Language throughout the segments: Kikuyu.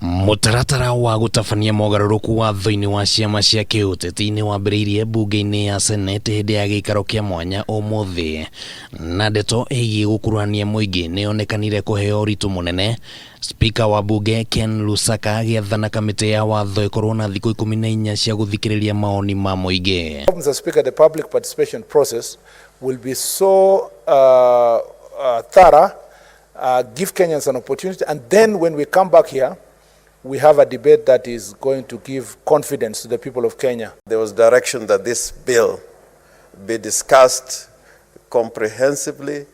Mũtaratara wa gũtabania mogarũrũku watho-inĩ wa ciama cia kĩũteti nĩ wambĩrĩirie mbunge-inĩ ya Senate hĩndĩ ya gĩikaro kĩa mwanya ũmũthĩ, na ndeto ĩgiĩ gũkuruhania mũingĩ nĩ yonekanire kũheo ũritũ mũnene, Spika wa mbunge Ken Lusaka agĩathana kamĩtĩ ya watho ĩkorwo na thikũ 14 cia gũthikĩrĩria mawoni ma mũingĩ. Mr. Speaker, the public participation process will be so thorough, give Kenyans an opportunity, and then when we come back here, we have a debate that is going to give confidence to the people of Kenya. There was direction that this bill be discussed comprehensively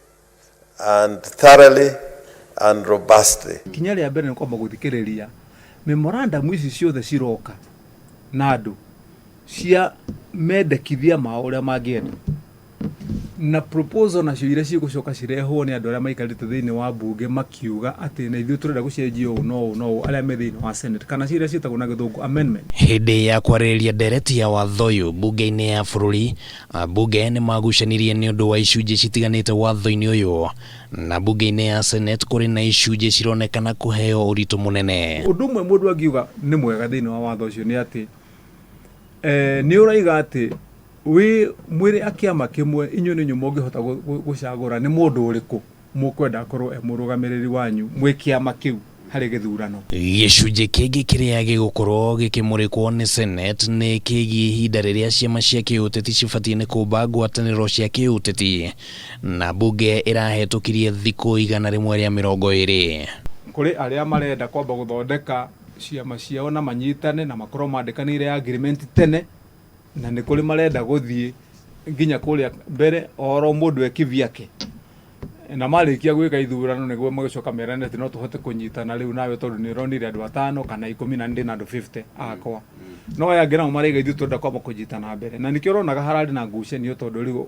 and thoroughly and robustly. Ikinya rĩa mbere nĩ kwamba gũthikĩrĩria memorandum ici ciothe ciroka na andũ cia mendekithia mao ũrĩa mangĩenda, na proposal nacio iria cigũcoka cirehwo nĩ andũ arĩa maikarĩte thĩinĩ wa mbunge makiuga atĩ na ithuĩ tũrenda gũcenjia ũũ no ũũ no ũũ, arĩa me thĩinĩ wa Senate, kana ciria ciĩtagwo na Gĩthũngũ amendment. Hĩndĩ ya kwarĩrĩria ndereti ya watho ũyũ mbunge-inĩ ya bũrũri, ambunge nĩ magucanirie nĩ ũndũ wa icunjĩ citiganĩte watho-inĩ ũyũ, na mbunge-inĩ ya Senate kũrĩ na icunjĩ cironekana kũheo ũritũ mũnene. Ũndũ ũmwe mũndũ angiuga nĩ mwega thĩinĩ wa watho ũcio nĩ atĩ nĩ ũraiga atĩ wĩ mwĩrĩ a kĩama kĩmwe, inyuĩ nĩ inyuĩ mũngĩhota gũcagũra nĩ mũndũ ũrĩkũ mũkwenda akorwo e mũrũgamĩrĩri wanyu mwĩ kĩama kĩu harĩ gĩthurano. Gĩcunjĩ kĩngĩ kĩrĩa gĩgũkorwo gĩkĩmũrĩkwo nĩ Senate nĩ kĩgiĩ ihinda rĩrĩa ciama cia kĩũteti cibatiĩ nĩ kũmba ngwatanĩro cia kĩũteti, na mbunge ĩrahetũkirie thikũ 120. Kũrĩ arĩa marenda kwamba gũthondeka ciama ciao na manyitane na makorwo mandĩkanĩire agreement tene, na nĩ kũrĩ marenda gũthiĩ nginya kũrĩa mbere oro mũndũ e kivyake, na marĩkia gwĩka ithurano nĩguo magĩcoka merane atĩ no tũhote kũnyitana rĩu nawe, tondũ nĩ ũronire andũ atano kana 10 na ndĩ na andũ 50 akwa. No aya angĩ nao maraiga ithuĩ tũrenda kwamba kũnyitana mbere, na nĩkĩo ũronaga hararĩ na ngucanio, tondũ rĩu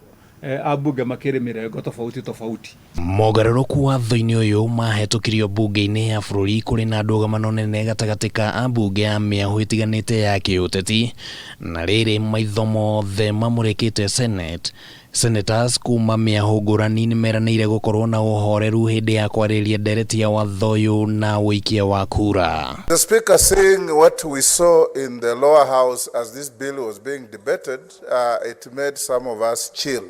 ambunge makĩrĩ mĩrengo tofauti tofauti. Mogarũrũku watho-inĩ ũyũ mahetũkirio mbunge-inĩ ya bũrũri kũrĩ na ndũgamano nene gatagatĩ ka ambunge a mĩahũ ĩtiganĩte ya kĩũteti, na rĩrĩ maitho mothe mamũrĩkĩte Senate. Senators kuma mĩahũ ngũrani nĩ meranĩire gũkorwo na ũhoreru hĩndĩ ya kwarĩrĩria ndereti ya watho ũyũ na ũikia wa kura. The Speaker, seeing what we saw in the lower house as this bill was being debated, it made some of us chill.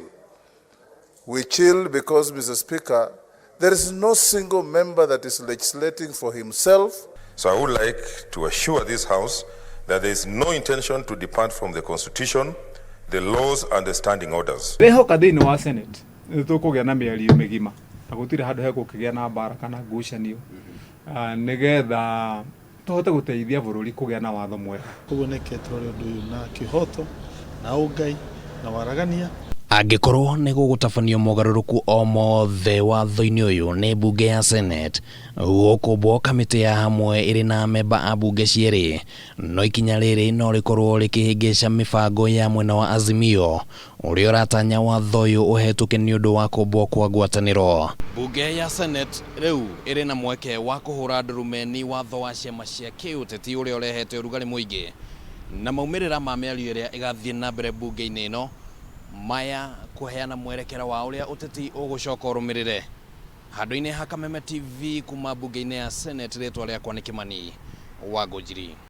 We chill because, Mr. Speaker, there is no single member that is legislating for himself. So I would like to assure this House that there is no intention to depart from the Constitution, the laws and the standing orders. Rehoka thĩinĩ wa Senate nĩ tũkũgĩa na mĩario mĩgima na gũtirĩ handũ hegũkĩgĩa na mbara kana ngucanio, nĩgetha tũhote gũteithia bũrũri kũgĩa na watho mwega. Koguo nĩke tũrore ũndũ ũyũ na kĩhoto na ũngai na waragania. Angĩkorwo nĩ gũgũtabanio mogarũrũku o mothe watho-inĩ ũyũ nĩ mbunge ya Senate, gũkũmbwo kamĩtĩ ya hamwe ĩrĩ na amemba a mbunge cierĩ, no ikinya rĩrĩ no rĩkorwo rĩkĩhĩngĩca mĩbango ya mwena wa Azimio ũrĩa ũratanya watho ũyũ ũhetũke nĩ ũndũ wa kũmbwo kwa ngwatanĩro. Mbunge ya Senate rĩu ĩrĩ na mweke wa kũhũra ndurumeni watho wa ciama cia kĩũteti ũrĩa ũrehete ũrugarĩ mũingĩ, na maumĩrĩra ma mĩario ĩrĩa ĩgathiĩ na mbere mbunge-inĩ ĩno maya kũheana mwerekera wa ũrĩa ũteti ũgũcoka ũrũmĩrĩre. Handũ-inĩ ha Kameme TV kuma mbunge-inĩ ya Senate, rĩtwa rĩakwa nĩ Kĩmani wa Ngũnjiri.